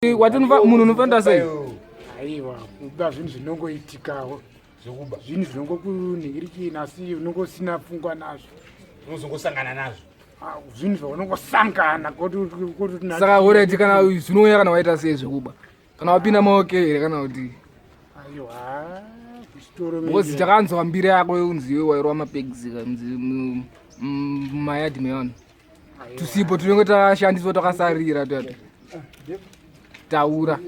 Wati munhu unofanira sei? Aiwa, kuba zvinhu zvinongoitikawo. Zvekuba. Zvinhu zvinongokunhingirikina asi unongosina pfungwa nazvo. Unozongosangana nazvo. Ah, zvinhu zvaunongosangana koti Saka alright kana zvinouya kana waita sei zvekuba? Kana wapinda maoke here kana kuti? Aiwa, kuchitoro. Because takanzwa mbiri yako yekunzi iwe wairwa mapegs mumayadhi mevanhu. Tusipo tunenge tashandiswa takasarira tuya. Taura.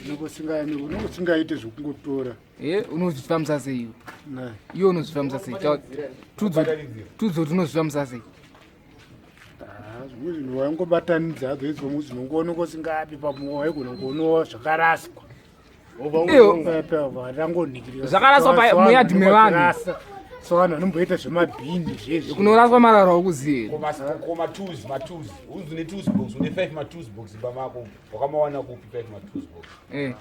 Unongosingaite zvekungotora. Eh, unozvifambisa sei iwe? Iwe unozvifambisa sei? Tudzo kuti unozvifambisa sei? Zvimwe zvinhu waingobatanidza hadzo idzo zvinongooneka usingapi pamwe waigona kuonawo zvakaraswa. Zvakaraswa muyadhi mevanhu. So vanhu vanomboita zvemabhini zvezvi. Kunoraswa marara ukuziye. Ko matools, matools. Unzi une tools box, une 5 matools box imba mako. Wakamawana kupi 5 matools box? Eh.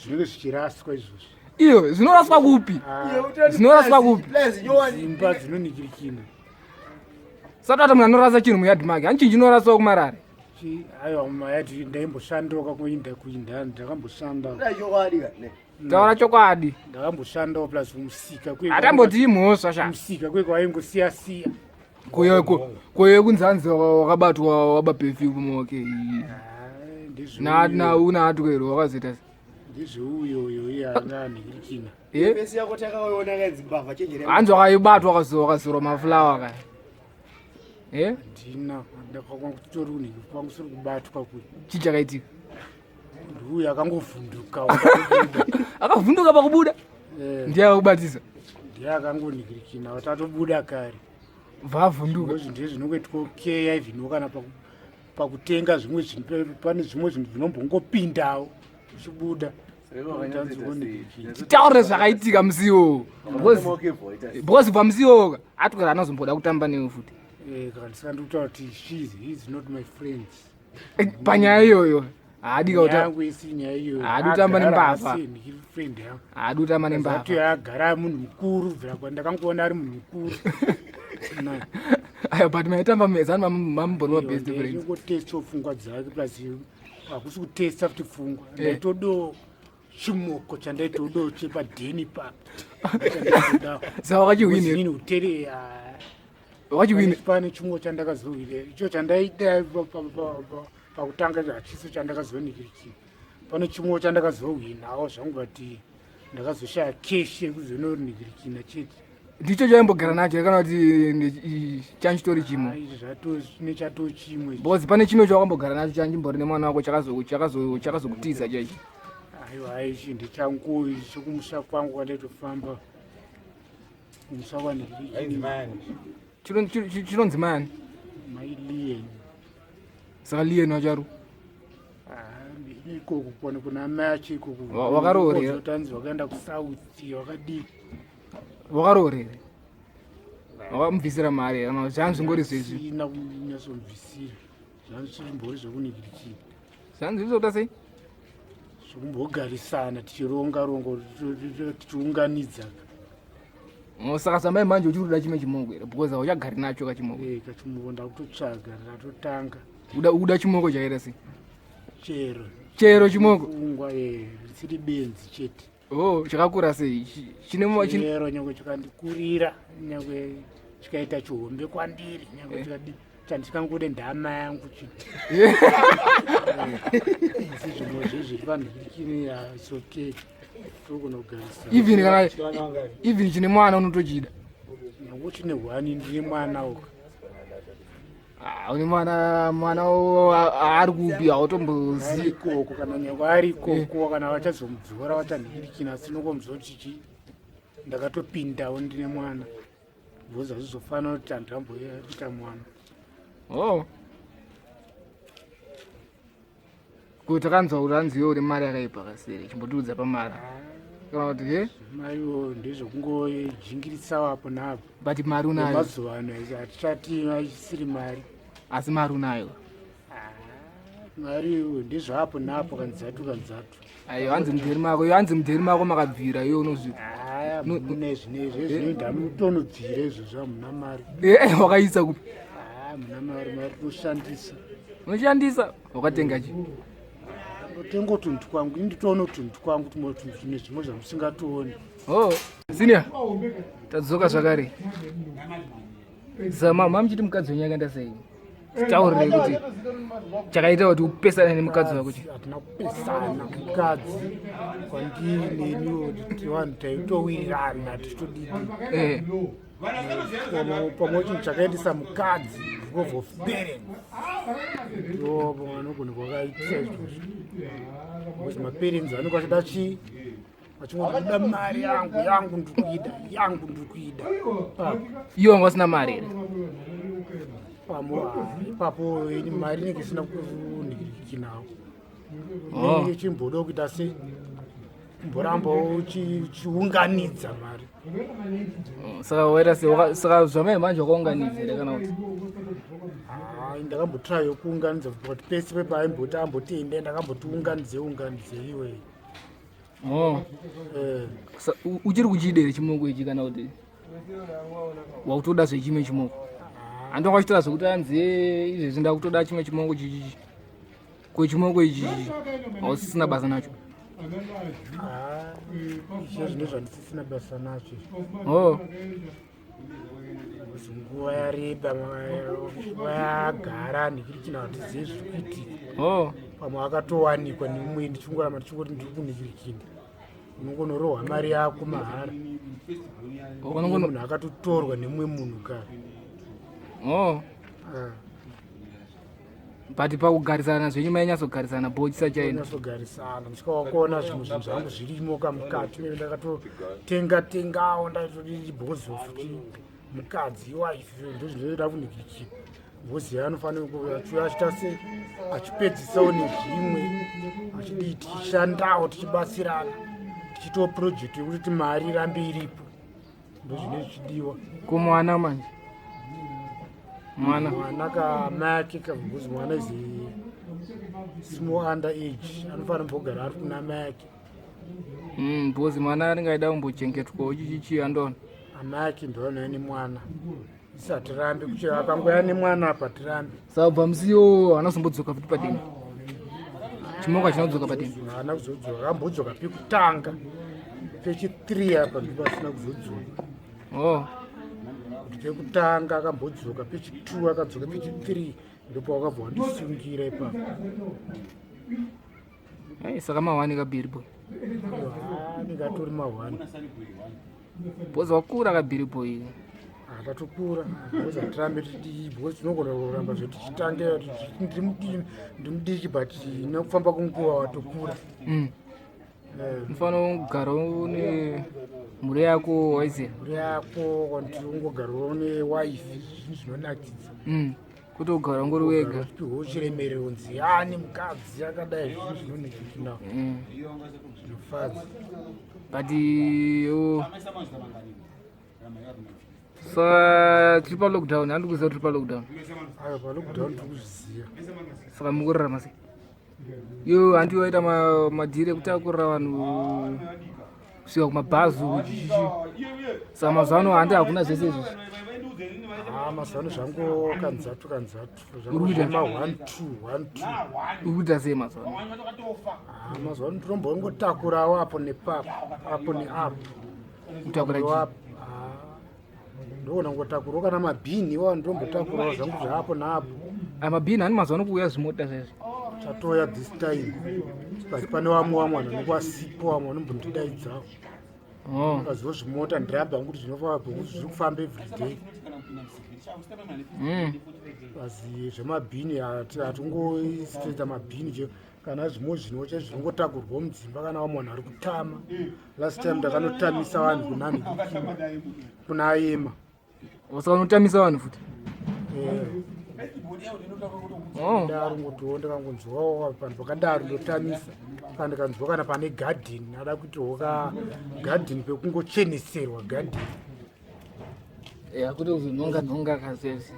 Zvinenge zvichiraswa izvozvo. Iyo, zvinoraswa kupi? Zvinoraswa kupi? Dzimba dzinonikirikina. Saka munhu anorasa chinhu muyadhi make, hani chinhu chinoraswa kumarare? Aiwa, mumayadhi ndaimboshandoka kuinda kuinda ndakamboshanda. Taura chokwadi. Ndakamboshandawo plus kumusika. Hatamboti imhosva sha. Kumusika kweko waingosiya siya. Koyo kunzi hanzi wakabatwa waba perfume okay. Na na una atwero wakazoita sei? Ndizveuyoyo iye anga anhikirikina. Hanzi wakaibatwa wakazorwa mafulawa kaya. Eh? Ndina ndakakutori unhingi kwangu siri kubatwa kuri. Chii chakaitika? Ndiuyu akangovhunduka. Akavhunduka pakubuda? Eh. Ndiye akakubatisa? Ndiye akangonhikirikina watatobuda kare. Vavhunduka. Zvinhu ndizvo zvinongoitwa keya even kana pakutenga zvimwe zvinhu pane zvimwe zvinhu zvinombongopindawo zvichibuda. Titaure zvakaitika musi iwowo. Because kubva musi iwowo atwera anozomboda kutamba newe futi. Eh, kana ndisandikutaura kuti she is not my friend. Eh, panyaya iyoyo haadi haadi kutamba nembavha. Haadi kutamba nembavha. Agara munhu mukuru bvira kwandakangoona ari munhu mukuru. Ayo but maitamba mezani mambono best friends. Ngotestwa pfungwa dzake plus hakusi kutesta futi pfungwa. Eh. Ndaitodo chimoko chandaitodo chepadheni papa. Saka wakachiwini. Ini utere Wakachiwini. Pane chimoko chandakazohwira icho chandaida pakutanga hachiso chandakazonikirikira. Pane chimoko chandakazohwinawo zvangu but ndakazoshaya cash yekuzononigirikina chete. Ndicho chaimbogara nacho kana kuti chanchitori chimwe? Izvi zvatone chimwe. Because pane chimwe chawakambogara nacho chanchimbori nemwana wako chakazokutiza chaichi. Aiwa, ichi ndechangu ichi chekumusha kwangu kwandaitofamba. Kumusha kwandigirikina. Chinonzi mayani? Mai Lien. Saka Lien wacharu? Ikoko kwana kuna mai acho ikoko. Wakaroora here? Tanzi wakaenda kuSouth wakadii? Wakaroora here? Wakamubvisira mari here? Kana zvanzi zvingori zvezvi? Sina kunyatsomubvisira. Zvanzi zvimbori zvekunigirikina. Zvanzi zviri sei? Zvekumbogarisana tichironga rongo tichiunganidza. Oh, saka samai manje uchiri kuda chimwe chimoko here? Because hauchagari nacho kachimoko. Eh, kachimoko ndakutotsvaga ndatotanga. Uda chimoko chaita sei? Chero. Chero chimoko? Pfungwa eh, risiri benzi chete. Oh, chakakura sei? Chine chero nyangwe chikandikurira, nyangwe chikaita chihombe kwandiri, nyangwe chikadi chandikangude ndama yangu chete. Asi zvimwe zvezviri panhikini it's okay. Even kana even chine mwana unotochida. Nyangwe chine hwani ndine mwana uka. Ah, une mwana mwana ari kupi hautombozivi ikoko kana nyangwe ari ikoko kana vachazomudzora vachanhikirikina asi nongomuziva kuti chichi ndakatopindawo ndine mwana because hazvizofanira kuti handamboita mwana. Oh. Kuti takanzwa kuti hanzi iwe une mari yakaipa kasere chimbotiudza pamari kana kuti he mariwo ndezvekungojingirisawo apo naapo. But mari unayo mazuva ano hatichati haisiri mari asi mari unayo. Mari ndezvaapo naapo kanzatu kanzatu. Ayo hanzi mudheri mako, hanzi mudheri mako makabvira iwe unozvi. Haya mune zvinezvi zvinoita mutonobvira izvozvo hamuna mari. Eh, wakaisa kupi? Muna mari, mari tinoshandisa. Unoshandisa? Wakatenga chi? Ndotenga tunhu twangu, ini nditoona tunhu twangu tumwe tunhu tune zvimwe zvamusingatooni. Oh, senior. Tadzoka zvakare. Zama mamuchiti mukadzi wenyu akaenda sei? Taurire kuti chakaita kuti upesane nemukadzi wako chi. Hatina kupesana mukadzi kwandiri neniwo vanhu taitowirirana tichitodidi. Eh. Pamwe chinhu chakaendesa mukadzi because of parents ndo vanogona kwakaitisa izvozvo because maparents vanenge vachida chii, vachingoti kuda mari yangu, yangu ndiri kuida, yangu ndiri kuida. Iwo wanga usina mari here? Pamwe ipapo ini mari inenge isina kunhikinawo. Oh. Inenge ichimboda kuita sei, kumboramba uchiunganidza mari. Oh, saka waita sei? Saka zvamai manje wakaunganidza here kana kuti? Hai, ndakambotrayo kuunganidza kuti pese pepaaimboti amboti ende, ndakamboti unganidze, unganidze iwe. Oh. Eh. Uchiri kuchida here chimoko ichi kana kuti wakutoda zvechimwe chimoko? Handi wakachitora zvekuti anzi, "Eh, izvezvi ndakutoda chimwe chimoko chichichi." Ko chimoko ichi hausisina basa nacho? Ah, izvo zvine zvandisisina basa nacho izvi. Oh. Because nguva yareba, nguva yagara ndikiri hatizivi zviri kuitika. Oh. Pamwe akatowanikwa nemumwe, ndichingoramba ndichingoti ndiri kunhikirikina, unongonorohwa mari yako mahara. Munhu akatotorwa nemumwe munhu kare. Oh. Ah. But pakugarisana zvenyu mainyatsogarisana bo chisachaenda? Nyatsogarisana, ndisvika zvimwe zvinhu zvangu zvirimo kamukati meve, ndakatotenga tengawo, ndaitodii because of kuti mukadzi, wife, ndo zvinoda kunhikirikina because anofanira kuachiuya achiita se achipedzisawo nezvimwe, achidii, tichishandawo, tichibatsirana, tichiitawo project yekuti ti mari irambe iripo, ndo zvine zvichidiwa. Kumwana manje, mwana? Mwana kamai ake ka, because mwana is a small under age, anofanira kumbogara ari kuna mai ake. Because mwana anenge aida kumbochengetwawo chichichi andona. Amai ake ndovanoya nemwana, isi hatirambi kuti akangoya nemwana apa tirambi. Saka kubva musiwo haana kuzombodzoka futi padeni? Chimoko hachina kudzoka padeni? Haana kuzodzoka, akambodzoka pekutanga, pechi3 apa ndipo asina kuzodzoka. Oh. Kuti pekutanga akambodzoka, pechi2 akadzoka, pechi3 ndipo wakabva wandisungira ipapo. Hey, saka mawani kabhiri boy? Anenge atori mahwani. Because wakura kabhiri boy. Akatokura, because hatirambe titi, because tinogona kuramba zvetichitange ndiri mudiki, but nekufamba kwenguva watokura. Eh. Unofanira kugara une mhuri yako, waiziya. Mhuri yako, kuti ungogara une wife, zvinhu zvinonakidza. Kuti ugara ungori wega. Uchipiwa chiremerero, unzi yani mukadzi akadai, zvinhu zvinonakidza, zvinofadza. But oh, saka tiri palockdown, handi kuziva kuti tiri palockdown? Ayo, palockdown tiri kuzviziva. Saka mukurarama sei? Yo handi waita madhiri ekutakurira vanhu kusvika kumabhazi chichichi, saka mazuva ano handi hakuna zvese izvozvi? Ha, mazuva ano zvango kanzatu kanzatu. Uri kuita? Zvangoma 1 2 1 2. Uri kuita sei mazuva ano? Ha, mazuva ano tinombongotakurawo apo nepapo, apo neapo. Kutakura chii? Ndoona ngotakurawo kana mabhini iwawo, ndombotakurawo zvangu zvaapo naapo. Aya mabhini hani mazuva ano kuuya zvimota zvezvi? Chatoya this time, but pane vamwe vamwe vanhu vanenge vasipo, vamwe vanombondidaidzawo. Oh. Kazivo zvimota ndiramba kuti zvinofamba kuti zviri kufamba everyday. Asi zvemabhini hatingoisteta mabhini che kana zvimwe zvino che zvinongotakurwa mudzimba kana vamwe vanhu vari kutama. Last time ndakanotamisa vanhu kunani, kuna Ayema. Saka unotamisa vanhu futi? Oh. Daro ngotiwo ndakangonzwawo panhu pakadaro ndotamisa, kana ndikanzwa kana pane gadheni ada kuitiwo ka gadheni pekungocheneserwa gadheni. Ya, kuti kuzonhonga nhonga kazvezvi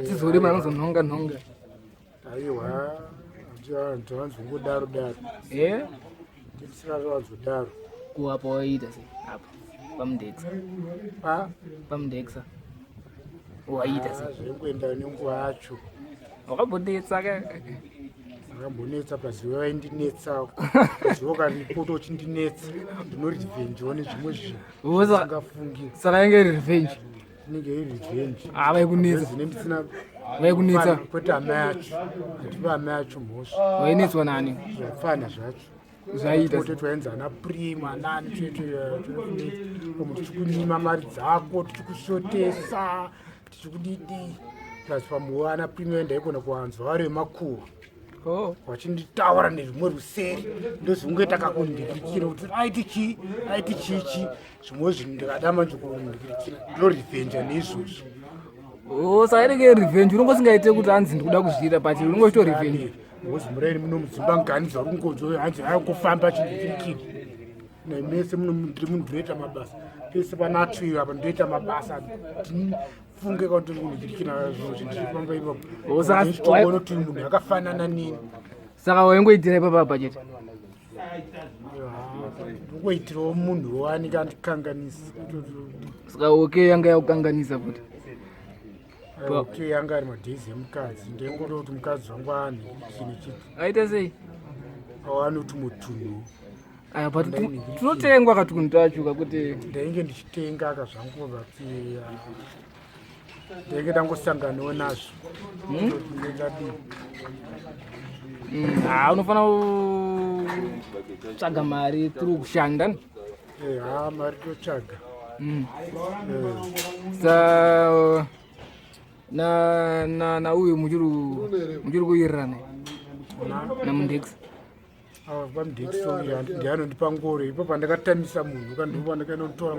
tizorima, anozonhonga nhonga. Aiwa, handiwanzongodaro daro. E. Tisingazvanzodaro. Kuapa waiita sei apa pamudeksa? Pa? Pamudeksa. Waiita sei? Ah, zvaingoenda nenguva yacho. Wakambonetsa ka? Akambonetsa paziva vaindinetsa. Paziva ukaripota uchindinetsa ndinorivenjewo nezvimwe zvinhu. Usingafungi. Saka yange iri revenge. Inenge iri revenge. Ah, vaikunetsa. Zvine ndisina Vaikunetsa. Kwete hama yacho. Handipe hama yacho mhosva. Wainetswa nani? Zvapfana zvacho. Zvaita. Tote twaenza ana prima anani toite pamwe tichikunyima mari dzako tichikushotesa tichikudidi plus pamwe ana prima ndaigona kuwanzwa vari vemakuhwa. Oh. Vachinditaura nezvimwe ruseri ndozvinge takakundikirikira kuti aiti chii aiti chichi zvimwe zvinhu ndikada manje kundikirikira ndorevenge neizvozvo. Oh, saka inenge revenge unonge usingaite kuti hanzi ndikuda kuzviita but unonge uchitorevenge. Ngozi muraini muno mudzimba ngani dzauri kungonzwa hanzi akufamba chindikirikira nemese muno ndiri munhu ndinoita mabasa pese panatwiwa apa ndinoita mabasa funge kuti ndikirikira zvinhu zvindiri pamba ipapo Oh, kuti munhu akafanana nini. Saka waingoitira ipapa apa chete? Ndingoitirawo munhu waanenge andikanganisa. Saka okay yanga yakukanganisa futi. Okay yanga ari madhezi emukadzi ndingoda kuti mukadzi wangu anhikini chete. Aita sei? Awane tumutunhu. Aya but tunotengwa katunhu tacho kakuti ndainge ndichitenga ka zvangu but ndainge ndangosanganawo nazvo. Ndingadii? Ha, unofanira kutsvaga mari through kushanda. Ha, mari totsvaga. Sa na na na uyu muchiri kuwirirana na Mundex? Pamudhekisi ndianondipa ngoro ipo pandakatamisa munhu kandipo pandakainotora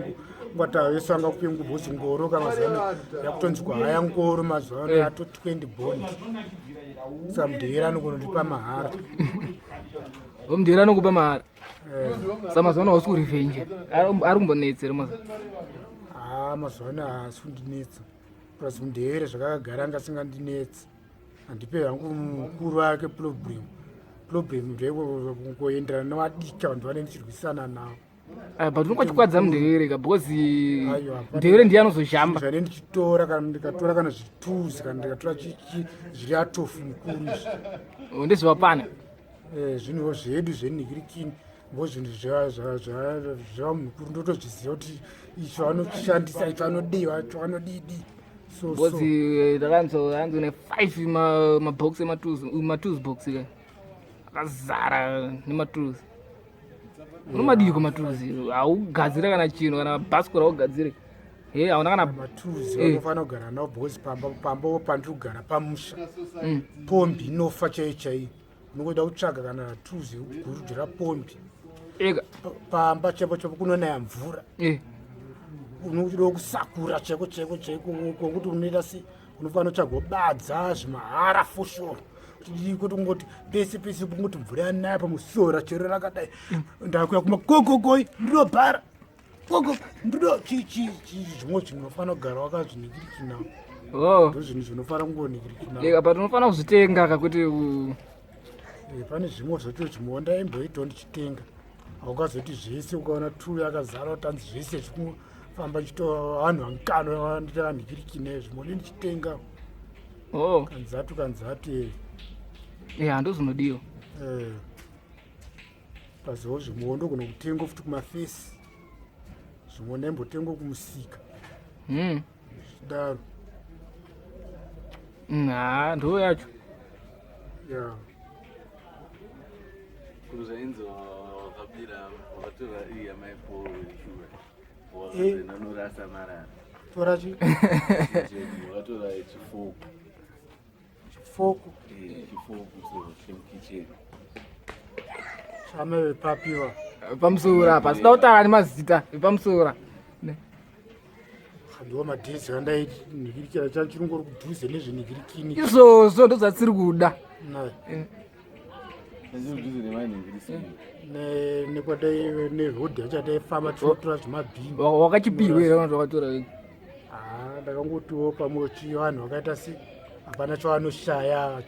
ngwata vese vanga kupe ngubhozi ngoro ka mazuva ano yakutonzi kuhaya ngoro mazuva ano yato 20 bond. Saka mudhekeri anokonondipa mahara. Mudhekeri anokupa mahara? Saka mazuva ano hausi kurevenge? Ari kumbonetsera mazuva? Ha, mazuva ano haasi kundinetsa. Plus mudhekeri zvakagara anga asingandinetsi. Handipe hangu mukuru wake problem. Problem ndekungoenderana nevadiki vanhu vanenge ndichirwisana navo. But unongachikwadza mudhekeri ka because mudhekeri ndiye anozozhamba. Zvane ndichitora kana ndikatora kana zvituzi kana ndikatora chichi zviri atofu mukuru izvi. Ndezvevapana? Zvinhuwo zvedu zvenhikirikini ngo zvinhu zvevamukuru ndotozviziva kuti icho anoshandisa icho anodiwa icho anodidi. Because ndakanzwa hanzi une 5 mabox ematools, matools box ka akazara nematools. Unomadii matools? Haugadzire kana chinhu kana bhasikoro haugadzire. He, hauna kana matools unofanira kugara nawo because pamba pandiri kugara pamusha. Pombi inofa chaiyo chaiyo. Unongoda kutsvaga kana tools yekugurujira pombi. Ega. Pamba chaipo chaipo kunonaya mvura. Unoda kusakura chaiko chaiko chaiko kwokuti unoita se unofanira kutsvaga badza zvimahara foshoro. Kuti kungoti pese pese kungoti mvura yanaya pamusora chero rakadai. Ndakuya kuma gogogoi ndinobhara. Gogo ndino chi chi chi zvimwe zvinofanira kugara wakazvinikirikina. Oh. Ndo zvinhu zvinofanira kungonikirikina. Ega, but unofanira kuzvitenga kakuti Pane zvimwe zvacho zvimwe ndaimboitawo ndichitenga. Haungazoti zvese ukaona tu yakazara utanzi zvese zvikufamba chito vanhu vankano vandinikirikine zvimwe ndichitenga. Oh. Kanzatu kanzatu. Yeah, ndozvinodiwa. Paziwo zvimwe ndogona kutenga futi kumafesi. Zvimwe ndaimbotenga kumusika. Zvidaro. Ha, ndo yacho. Yeah. Kuzvainzi wakabira wakatora iya maipo shuwa. Wakanorasa marara. Tora chi? Wakatora chifoku. Chifoku? Chifoku so chemukitchen. Chame vepapiwa. Pamusoro apa, sida kutaura nemazita epamusoro. Ndiwo madhezi andainhikirikira chachirongori kudhuze nezvenhikirikini. Izvozvo ndozvatsiri kuda. Nekwadai nerodhi yacho yataifamba tinotora zvemabhini. Wakachipiwa here kana wakatora wega? Ndakangotiwo pamwe vanhu vakaita se hapana chavanoshaya.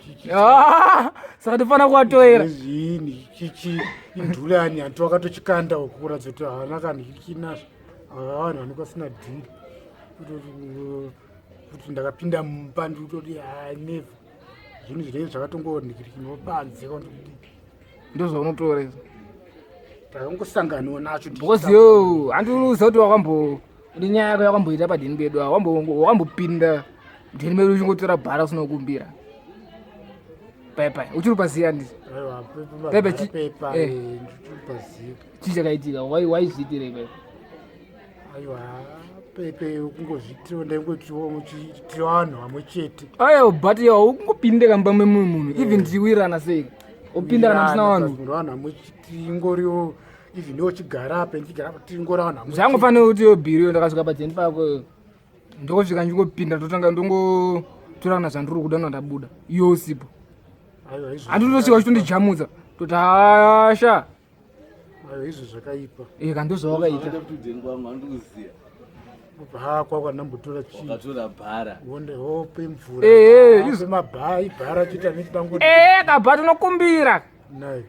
Saka tofanira kuvatorera. Zviini chichi indulani hanti wakatochikanda uku kuratidza kuti havana kanhikikinazvo. Ava vanhu vanenge vasina dhiri. Kuti ndakapinda mumba ndikutoti hai, never. Zvinhu zvinenge zvakatongonhikirikiniwo panze kandikuti. Ndozvaunotora izvo. Takangosanganawo nacho. Because yo handiuza kuti wakambo une nyaya yako yakamboita padheni pedu apa, wakambopinda dheni medu uchingotora bhara usina kukumbira pai pai uchiri paziya ndisi. Aiwa. Pepe. Pepa. Ndiri paziya. Chii chakaitika? Waizviitirei pai? Aiwa, pepe kungozviitirawo, ndaingoitiwo tiri vanhu vamwe chete. Aiwa, but yo ukungopinde kamba memumwe munhu, even tichiwirirana sei, upinda kana musina vanhu. Vanhu vamwe tingoriwo, even iwo chigara apa, ndichigara apa, tingori vanhu vamwe. Zvangofanira kuti yo bhiriyo ndakasvika padheni pako, ndongosvika ndingopinda, ndotanga ndongotorana zvandiri kuda, nandabuda iyo usipo. Aiwa, izvo Handitosvika uchitondijamudza, toti hasha. Aiwa, izvo zvakaipa. Eka, ndozvawakaita. Kuti udeni kwangu handikuziya. Kubva kwakwa ndambotora chii? Wakatora bhara. Wonde hope mvura. Izvo. Mabhai bhara chiita nechidango. Eka, but unokumbira. Nayo.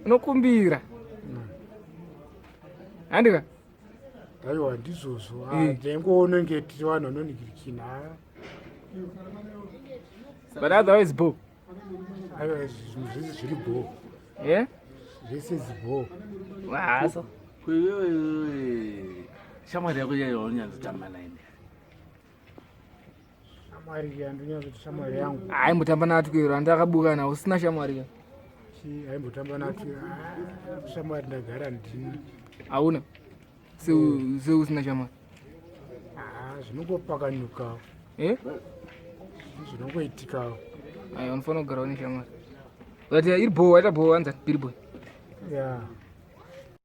Unokumbira, handika? Aiwa, ndizvozvo. Ndaingoona nge tiri vanhu vanonhikirikina. But otherwise bo. Aiwa, zvinhu zvese zviri bho. Zvese zibho. Wasa. Kwewewe, shamwari yako yaiwa unyanzotamba naye? Shamwari yandinyatsoti shamwari yangu? Aimbotamba natwero andakabuka nawo, usina shamwari ka? Chi aimbotamba nati? Ah, shamwari ndagara ndini. Hauna? Seusina shamwari? Ah, zvinongopakanyuka. Zvinongoitikawo. Aiwa, unofanira kugara une shamwari, but iri bo, waita bo, anza biri boy. Ya.